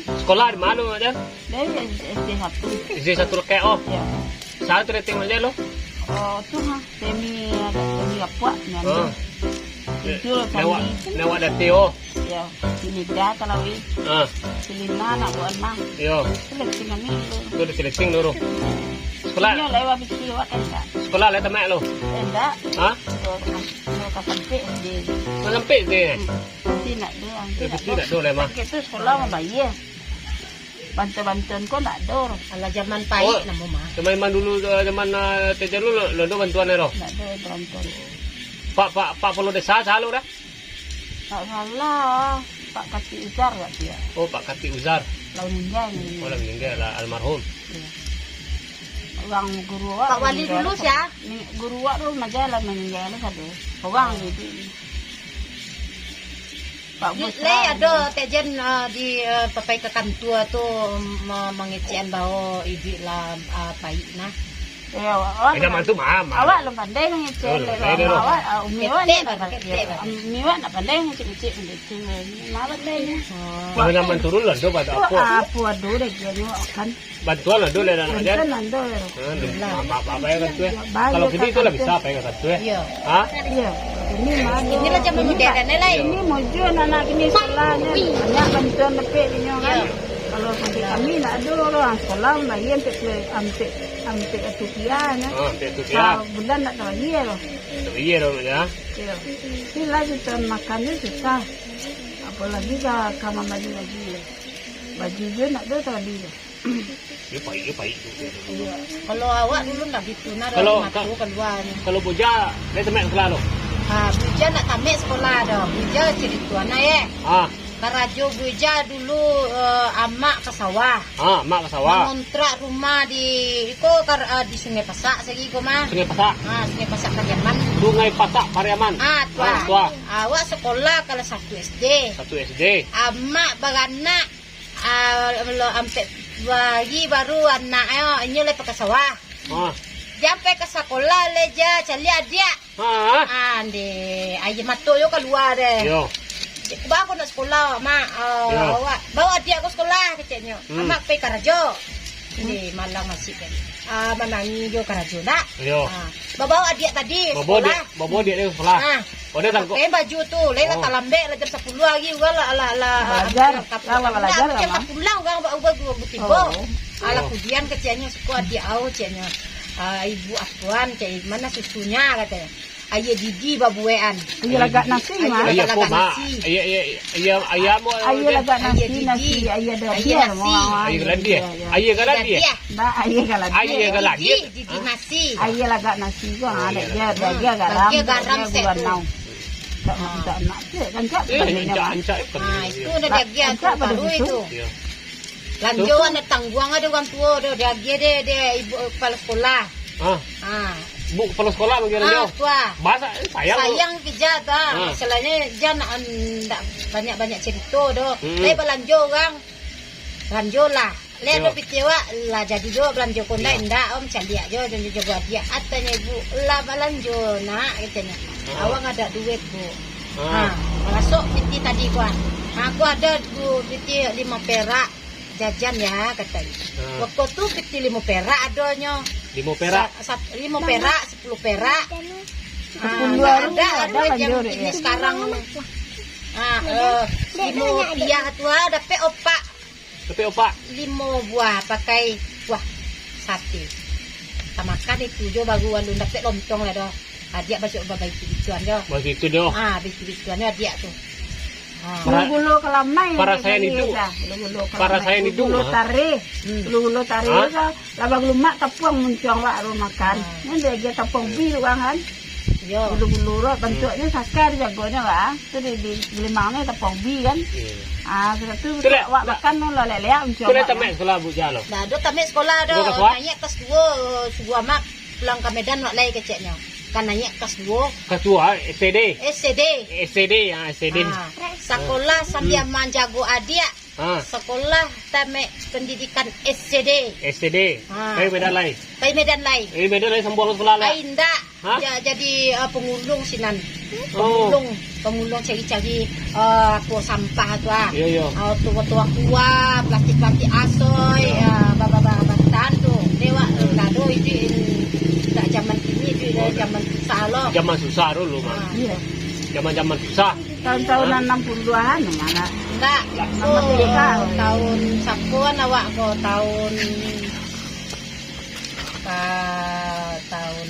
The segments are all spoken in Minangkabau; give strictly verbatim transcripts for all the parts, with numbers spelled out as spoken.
Sekolah di ma, Jan? Dari S D satu. S D satu Lekek, oh. Yo. Saha tu rating Jan lo? Oh, tu ha, semi, semi rapuak, nyo. Ah. Tujuh, nyo awak, sami. Nyo awak dati, oh. Yo, si Nida Talawi. Ah. Si Lina anak buah mah. Yo. Tu rating kami tu. Tu rating tu. Sekolah? Iyo, lewat bisi awak kan tak? Sekolah lah tamat lo? Indak. Ha? Sekolah, sekolah sampai S D. Sekolah sampai S D, eh? Hmm. Tapi nak do, tapi nak do. Tapi nak do lah, mah. Sakik tu sekolah mambayar. Bantuan-bantuan ko ndak ado. Alah, zaman paik namo mah. Zaman, zaman dulu, zaman, ah, Teja dulu, lo, lo ado bantuan ero? Ndak ado bantuan. Pak, Pak, Pak Polo Desa salah dah? Tak salah, Pak Kati Uzar kat dia. Oh, Pak Kati Uzar. Lah maningga ni. Oh, lah maningga lah, almarhum. Iya. Urang guru awak Pak Wali maningga dulu lah, sia? Ni, guru awak tu maja lah maningga lah sado. Urang gitu. Pak Di, Bos Lai lah. Ado Tejen, ah, di, ah, papai ka kantua tu, ma-, mangecekan bao iduik lah, ah, paik nah. Eh, awak, awak Eh, zaman tu mah, mah. Awak lah pandai mangecek, Oh, lah pandai dulu. Awak, ah, umi awak Ketek ni baru, pandai, ketek baru. Umi awak nak pandai mangecek-ngecek benda tu. Ni mah pandai ni. Oh. Kalau zaman turun lah, tu pada Tu apa? Apa ado dah dia ni, awak kan. Bantuan lah, dulu lah, nak Bantuan jan. Lah, dulu. Ha, dulu. Lah. Apa-apa, apa yang kan tu, eh. Bayar Kalau kini tu lah kantor. Bisa, apa yang kan tu, eh. Iya. Ha? Iya. Ini mah Inilah zaman ini, modern, Pak. Eh, lah. Ini mujur anak kini sekolah ni. Banyak bantuan dapek inyo kan. Iya. Kalau sampai kami nak ada orang sekolah, bayar sampai, sampai, sampai satu rupiah, ya. Ha, sampai satu rupiah. Sabulan nak tahu dia loh. Tak bayar dah, ya. Iya. Inilah kita makan ni susah. Apalagi ka, ka mambali baju. Baju je nak ada tadi. Dia paik, dia paik tu. Iya. Kalau awak dulu ndak gitu, nah, Kalau dari mata ka-, keluar ni. Kalau Buja, dia tamat sekolah tu? Ha, Buja ndak tamat sekolah dah. Buja cerita nah, eh. Ah. Karajo Buja dulu, eh, amak ka sawah. Ah, amak ka sawah. Mangontrak rumah di, iko kar-, eh, di Sungai Pasak sagi ko mah. Sungai Pasak. Ha, Sungai Pasak Pariaman. Sungai Pasak Pariaman. Ah, tu Ah, ah. tu ah. Awak sekolah kelas satu S D. Satu S D. Amak baranak Ah, lo ampek hari baru anaknyo, inyo lai pakai sawah. Ha. Jan pai ka sakolah lai, Jan, caliak adiak. Ha. Ah, ndeh, aia mato yo kalua deh. Yo. Baa ko nak sakolah, Mak? Ah, Yo. awak, bawa adiak ko sakolah, keceknyo. Hmm. Amak pai karajo. Ndeh, malang masih kan. Ah, manangih jo karajo, nak? Yo. Ah, babawa adiak tadi Babawa sakolah. adiak, babawa adiak tadi sakolah. Ah. Oh, dia tangkok. Pakai baju tu, lai lah Oh. talambek lah jam sapuluah hari, urang lah, lah, lah, Balajar. lah, Lah, lah, balajar lah, jam Mak. sapuluah urang ba-, ba-, ba-, tibo. Oh. Alah, Oh. kudian keceknyo, suko adiak au, ceknyo. Ah, ibu asuan, cek, "Mana susunya?" katonyo. "Aia didi babuekan." Aia lagak nasi, Aia Mak. lagak Aia apa, Mak? nasi. Aia, aia, aia, aia apa? Aia lagak Aia nasi, didi. nasi, aia Aia dadia, nasi. Mak. Aia galandia. Iya, iya. Aia galandia. Dadia. Ndak, aia galandia. Aia galandia. Didi, didi nasi. Aia lagak nasi ko, Oh, ha, iya. dak dia, dak dia garam, Dak dia garam dak dia satu. gula nau. Tak, Ah. tak nak cek, kan cak Eh, pandainya, ancak, Mak. ancak, Ah, pandai. itu dah Lah, diagiah ancak tu, pada baru situ. itu. Iya. Lanjo Tu, tu. anak tangguang ada urang tuo tu, diagiah deh, deh ibu kepala sekolah. Ah. Ah. Bu kepala sekolah bagi Ah, lanjo. tu ah. Bahasa, eh, sayang tu. Sayang kija tu ah. Ah. Masalahnya jan, em, ndak banyak-banyak cerita tu. Hmm. Tapi balanjo urang. Lanjo lah. Lai Yo. ado pitih awak, lah jadi jo balanjo ko, ndak, Yo. ndak, om caliak jo, janjo jago adiak. Atanyo ibu, lah balanjo, nak, katonyo. Ha. Awak ndak ado duit, Bu. Ha. Ha, masuk pitih tadi, kuan. Ha, ko ado, Bu, pitih limo perak, jajan ya, katonyo. Ha. Waktu tu pitih limo perak adonyo. Limo perak? Sa-, sa-, limo perak, sepuluh perak. Ha, Sepuluh ndak baru ada, ada ada lagi yang balanjo, ini Dek. sekarang. Ha, eh, limo rupiah tu, ah, dapek opak. Tapi opak. Limo buah pakai kuah sate. Tamakan itu jo baru alun dapek lontong lah doh. Adiak bacok babaiki bituan jo. Babaiki itu jo. Ah, baiki bituan jo adiak tu. Ah. Para-, Gulo-gulo kalamai, parasaian itu. Gulo-gulo kalamai. Parasaian itu, Gulo-gulo ah. tarih. Hmm. Gulo-gulo tarih Ah. tu, lah bagelumak tapuang muncuang wak ro makan. Ah. Ni dia aja tapuang bi urang kan. Yo. Gulo-gulo ro, bantuaknyo saka dijagonyo, Bang. Tu di, di Gelimangnyo tapuang bi, kan. Iya. Ah, sudah tu, Itulah, awak Bang. makan tu lah lek-lek, Itulah tamat sekolah, Bu Jalo. Dah, dah tamat sekolah dah. Sekolah kelas berapa? Naiak kelas duo, suruah amak pulang ka Medan, wak lai keceknyo. Kan naiak kelas duo. Kelas duo, ah, S D? S D. S D, ah, S D. Ah, sekolah sambil Hmm. manjago adiak. Ha. Sekolah tamat pendidikan S D. S D. Ha. Pai Medan lai. Pai Medan lai. Pai Medan lai sambuang sekolah lah. Ai, indak. Ha? Ja-, jadi, uh, pangulung sinan. Oh. Pemulung, pemulung cari-cari, eh, apo, sampah tu ah. Iyo, iyo. Ah, tu batuah kuah, plastik-plastik asoy, ah, ba-, ba-, ba-, batan tu. Dewak tu, hmm, ndak ado iduik, ndak zaman kini, iduik dari zaman susah lo. Zaman susah dulu, mah. Ah. Iyo. Zaman-zaman susah. Tahun-tahun, hah? Anam puluahan, mana? Ndak. Anam puluahan. Oh, tahun sapuan awak ko, tahun, ah, tahun,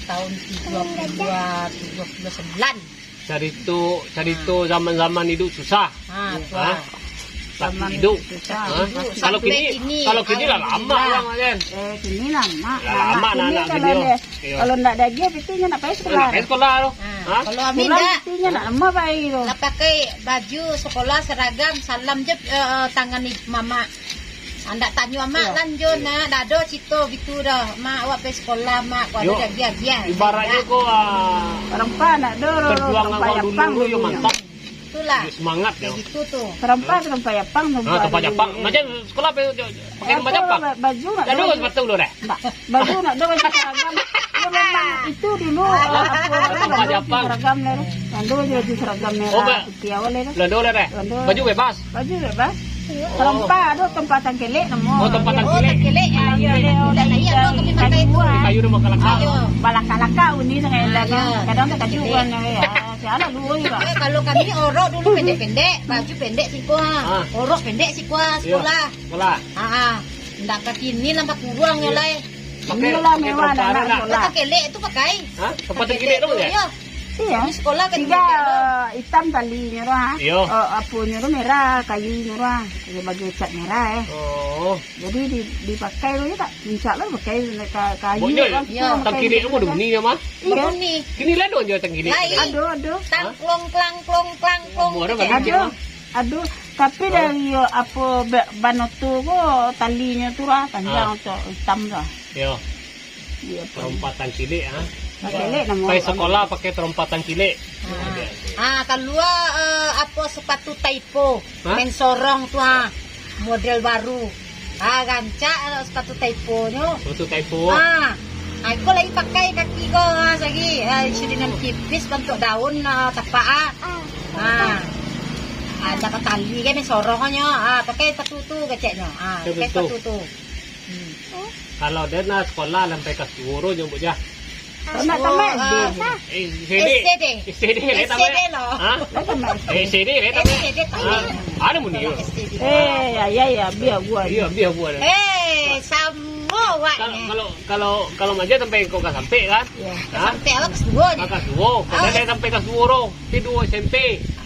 tahun tigo puluah dua, tigo puluah sambilan. Carito, carito zaman-zaman iduik susah. Ha, tu. Ha? Zaman iduik susah. Ha? Iduik. Kalau sampai kini, kini, kalau kini lah lamo, alhamdulillah, urang kan. Eh, kini lamo. Lah lamo anak-anak kini, kalau kini, oh. Iyo. Kalau ndak diagiah, piti nyo ndak pai sakolah. Ndak pai sakolah tu. Ha. Ha? Kalau Amin ndak. Piti nyo ndak lamo pai tu. Ndak pakai baju sakolah, seragam, salam je, eh, tangan ni mamak. Ndak tanyo amak, iyo, lanjo, iyo, nak, ndak ado cito gitu doh. Mak, awak pai sakolah, Mak, kok ado diagiah-agiah. Ibaratnyo ko, ah, tarompa ndak ado, tarompa Japang dulu, yo, mantap. Itulah. Yo, semangat, yo. Kayak gitu tu. Tarompa, tarompa Japang, tarompa Japang. Macam sakolah pakai tarompa Japang. Ba-, baju ndak ado. Ndak ado sepatu lo dah. Ndak. Baju ndak ado, baju seragam. Yo, memang itu dulu, ah, apo, tarompa Japang. Seragam lah. Ndak ado baju seragam merah putih awal lah. Ndak ado lah dah. Ndak ado. Baju bebas. Baju bebas. Oh. Tarompa ado, tarompa tangkelek namo. Oh, tarompa tangkelek. Oh, tangkelek. Ah, iyo, iyo. Dari kayu, kayu tu makan lakak. Iyo. Balakak-lakak bunyi sangaik lah. Iyo. Kadang takajut kan, yo. Sialah dulu juga. Eh, kalau kami orok dulu pendek-pendek, baju pendek siko, ah. Ah. Orok pendek siko, ah, iyo, sakolah. Sakolah. Ah, ah. Ndak ka kini nambah kurang yo lai. Pakai, inilah pakai mewah tarompa anak-anak nak. Sakolah. Tangkelek tu pakai. Hah? Tarompa tangkelek tu, yo? Iyo. Iyo. Kami sakolah kan. Tigo tangkelek tu. Itam talinyo tu, ha? Iyo. Oh, aponyo tu merah, kayunyo tu, ha. Iyo, baju cat merah, eh. Oh. Jadi di, dipakai tu je tak? Puncak lah pakai ka-, kayu. Pokoknyo kan, iyo, pakai tangkelek tu kan. Babunyi nyo mah? Iyo. Babunyi. Kini lah ado juo tangkelek tu. Lain. Ado, ado. Tangklong, klangklong, klangklong. Ado. Ado. Tapi dari, apo, ba-, banoto ko talinyo tu lah, panjang tu, itam tu lah. Iyo. Iyo, tarompa tangkelek, ha? Tangkelek namo. Pai sakolah pakai tarompa tangkelek. Ha. Ah, kalua, eh, apo, sepatu Taipo, ha? Main sorong tu, ha. Model baru. Ah, rancak, eh, sepatu Taiponyo. Sepatu Taipo. Ah. Ah, iko lai pakai kaki ko, ah, sagi. Ah, isu dengan tipis bantuak daun, ah, tapak, ah. Ah. Ah, dapat tali kan, sorong nyo. Ah, pakai sepatu tu keceknyo. Ah, pakai sepatu tu. Hmm. Kalau den lah sakolah sampai kelas duo nyo, Buk, jah. Nak tamat S D. Eh, S D. S D. S D, lai tamat. S D lo. Ha? Lai tamat S D. Eh, S D, lai tamat. S D tamat. Ha? Ado mun iyo. S D. Eh, ya, ya, ya, bia gua. Iyo, bia gua. Eh, samo awak ni. Kalau, kalau, kalau Maja sampai kau ka sampai kan? Iyo. Ha? Sampai awak kelas duo ni. Kelas duo. Kau dah sampai kelas duo tu. Ti duo S M P.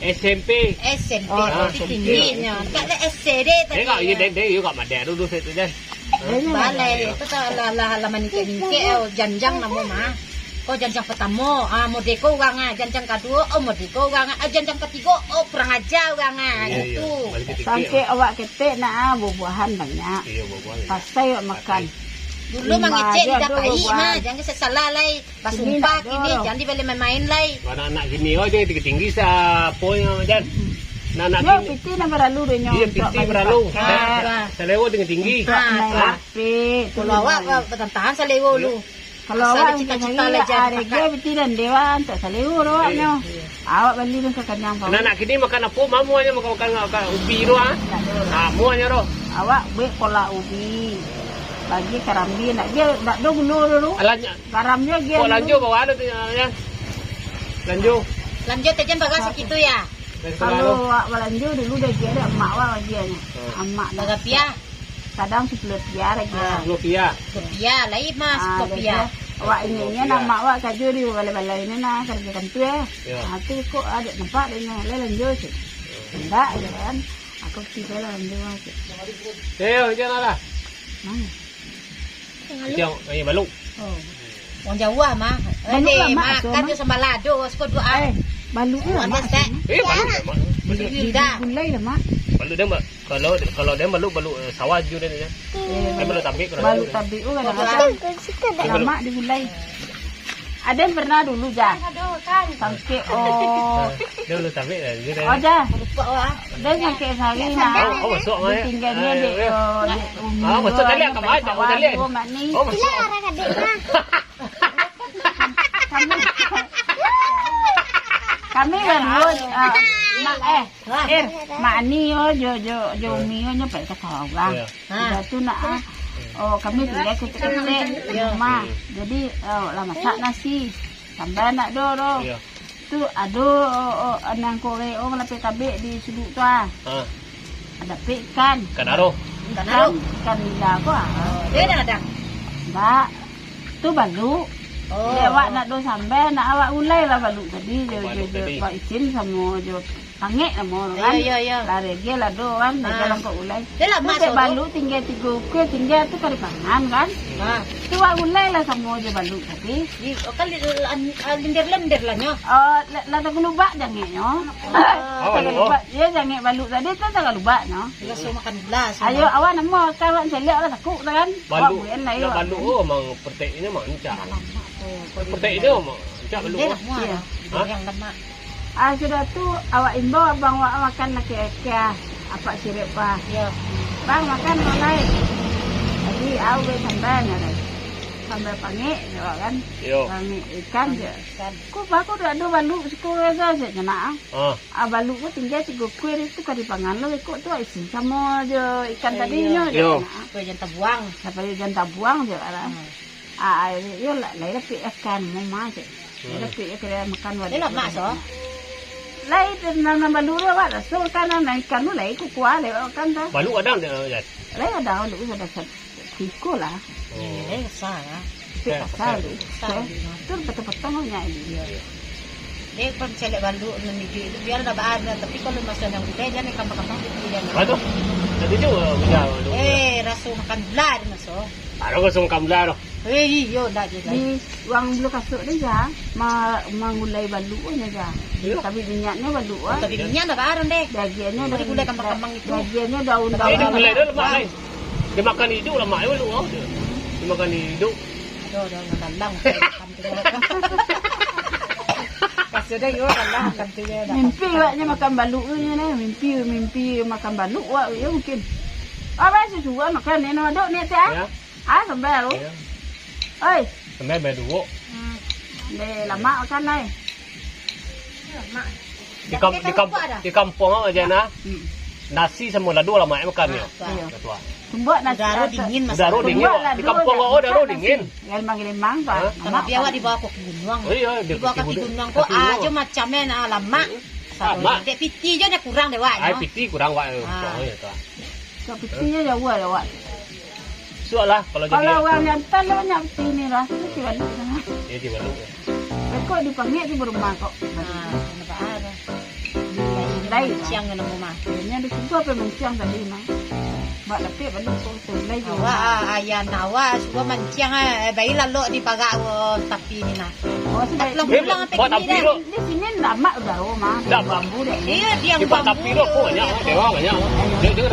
S M P. S M P. Oh, berarti S M P. Tinggi nyo. Tak ada S D tadi. Eh, kau, iyo, dek, dek, iyo, kau Maja dulu situ, Jan. Balai, itu tak lah, lah, lah maningkek-ningkek, oh, janjang namo mah. Ko janjang pertamo, ah, mode ko urang, ah, janjang kaduo, oh, mode ko urang, ah, janjang katigo, oh, kurang aja urang, ah, gitu. Iyo, iyo. Balik ke tingkek. Sangkek awak ketek nak, ah, buah-buahan banyak. Iyo, buah-buahan banyak. Pasai awak makan. Dulu mangecek lidah paik mah, jangan salah lai. Basumpah kini, jan dibaleh main-main lai. Anak-anak kini, oh, tinggi-tinggi sapo nyo, Jan? Anak-anak kini. Yo, piti nan baralu deh nyo. Iyo, piti baralu. Sa-, salewo tinggi-tinggi. Untuak main H P, tu. Kalau awak ba-, batantahan salewo lu. Kalau awak cita-cita lah, Jan, pakai piti dan dewan, tak salewo doh awak nyo. Iyo, iyo. Awak bali tu sakanyang. Anak-anak kini makan apo, mamu aja makan, makan, makan ubi tu, ah. Mamu aja doh. Awak buek kolak ubi. Bagi karambia, nak dia, nak do gulo dulu. Alah, Garamnyo agiah dulu. Kok lanjut bawah tu, ya? Lanjut. Lanjut aja, Pak, sakitu, ya? Kalau awak balanjo dulu, dah agiah dek amak awak agiahnyo. Hmm. Amak dah. Bara pia? Kadang sapuluah pia dah agiah. Ah. Sapuluah pia. Sapuluah pia, lai mah, ah, sapuluah pia. Awak ingin nian amak awak karajo di balai-balai ni nah, karajo kantua, ya. Ya. Ah, tu kok ado nampak dek nyo, lai lanjut. Indak, ya kan? Aku tigo lah lanjut, Mak. Eh, hujan lah. Mana? Siang, eh, baluk. Oh. Wong jauah mah. Baluk lah, Mak, makan tu mah. Sambal lado, siko duo. Eh, baluk lah, Mak. Eh, baluk lah, Mak. Baluk di, di gulai lah, Mak. Baluk dia, Mak. Kalau, kalau dia baluk, baluk, eh, sawah je dia, dia. Eh, baluk tabik, kalau baluk tabik, oh, kadang-kadang. Baluk. Lamak di gulai. Aden pernah dulu, Jah. Aduh, kan. Sangkek, oh. Dulu tabik lah, gitu. Oh, Jah. Lupa, wah. Aden sangkek sari, nah. Oh, oh, masuk, Mak, ya. Ditinggal dia, dek, oh, dek umi. Ah, masuk taliak, Mak, masuk taliak. Oh, masuk. Sila, orang adik, nah. Kami. Kami baduo, ah, mak, eh, Ir, mak Ani yo, jo, jo, jo Umi yo, nyo pai ka sawah urang. Iyo. Ha. Sudah tu nak, ah, oh, kami tingga ketek-ketek di rumah. Jadi, oh, lah masak nasi. Sambal nak do, do. Iyo. Tu ado, oh, oh, anang korek, oh, lapeh tabek di suduik tu, ah. Ha. Dapek ikan. Ikan aro? Ikan, ikan nila ko, ah. Oh, dia dah ada? Ndak. Tu baluik. Oh. Dek awak nak do sambal, nak awak gulai lah baluik tadi, jo, jo, jo, isin samo jo pangek namo tu kan. Iyo, iyo, iyo. Lah regeh lah do kan, regeh lah kok gulai. Dia lah tu dek baluik tingga tigo ukua, tingga tu ka dipangan kan. Ha. Tu awak gulai lah samo jo baluik tadi. Di, oh, kan li-, li-, an-, ah, lender-lender lah nyo. Oh, lah, lah tagalubak jangeknyo. Oh. Tagalubak. Iyo, jangek baluik tadi tu tagalubaknyo. Raso makan gula. Ayo, awak namo makan, awak caliak lah takuk tu kan. Awak buek lah, nak iyo. Baluik, oh, mang Petek inyo mah rancak. Dah lamak tu. Petek inyo mah rancak baluik. Dia lah muah. Iyo. Hah? Yang lamak. Ah, sudah tu, awak imbau abang awak makan laki-laki, ah. Apak sirip, ah. Iyo. Bang, makan, Bang, lai. Jadi, au be sambal, nyo, lai. Sambal pangek, nyo, kan. Iyo. Pangek ikan, nyo. Ikan. Ko, bako dak ado baluik siko sajo, nyo nak, ah. Ah. Ah, baluik ko tingga tigo kuih tu ka dipangan lo, iko tu isin samo jo ikan tadi nyo, nyo nak, ah. Iyo. Supayo jan tabuang. Supayo jan tabuang, nyo, lah. Hmm. Ah, ah, iyo lah, lai dapek ikan, mama cek. Lai dapek ikan makan. Dia lamak, so? Lai, nan, nan baluik tu awak raso kan, nan ikan tu lai kukuah, lai awak makan tu. Baluik gadang dek, Jan? Lai gadang, baluik tu sadang, sadang, siko lah. Oh. Eh, lai kasar lah. Dapek kasar tu. Kasar tu. Tu potong-potong banyak tu. Iyo, iyo. Dia pun caliak baluik nan iduik tu, biar dah ba-, tapi kalau maso nan gudai, jan ikan bakambang tu, jan. Apa tu? Tadi tu, udah, udah. Eh, raso makan gula dia maso. Ado kosong kamlar tu. Eh, iyo, ndak je, guys. Di ruang bulu kasur tu ja, ma-, mangulai baluik nyo ja. Iyo. Tapi minyaknyo baluik, ah. Tapi minyak ndak barang deh. Bagiannyo dari gulai kambang-kambang itu. Bagiannyo daun-daun. Jadi digulai dah lemak, guys. Dimakan iduik lemak, eh, baluik, ah. Dimakan iduik. Aduh, dah galang. Kasur dah, iyo, galang, makan tu je, dah. Mimpi awaknyo makan baluik tu nyo, nah. Mimpi, mimpi makan baluik awak, yo, mungkin. Apa susuan makan ni, no, dok ni, teh? Ya. Ah, sambal tu. Iyo. Oi. Sambal baduo. Hmm. Deh, lamak makan lai. Lamak. Di kam-, di kam-, di kampuang awak, Jan, ah. Hmm. Nasi samo lado lamak makan nyo. Ah, tu. Iyo. Tumbok nasi. Udaro dingin, Mas. Udaro dingin. Tumbok lado. Di kampuang awak udaro dingin. Lemang-lemang, Pak. Hah? Kalau lamak, di awak dibawa ka Kaki Gunuang. Oh, iyo, di Kaki Gunuang. Dibawa ka Kaki Gunuang ko, ah, jo macam e, nah, lamak. Hmm. Lamak. Dek piti jo nyo kurang dek awak nyo. Ai, piti kurang awak. Ah. Oh, iyo tu. Kok piti nyo jauah dek awak. Suak lah, kalau jadi. Kalau urang jantan lah banyak piti ni lah. Tu si baluik sana. Iyo, si baluik, yo. Kok dipangek di rumah kok. Ah, nampak ah. Di lai lah. Manciang namo mah. Inyo di situ apo manciang tadi mah. Bak dapek baluik kok tu lai je. Awak, ah, ayah nak awak suruah manciang, eh, bayi lalok di parak, oh, tapi ni nah. Oh, sudah. Tapi lah pulang, eh, tapi ni dah. Di sini lamak udaro mah. Bambu dek. Iyo, di bambu. Tapi tu banyak, dewa banyak. Dia, dia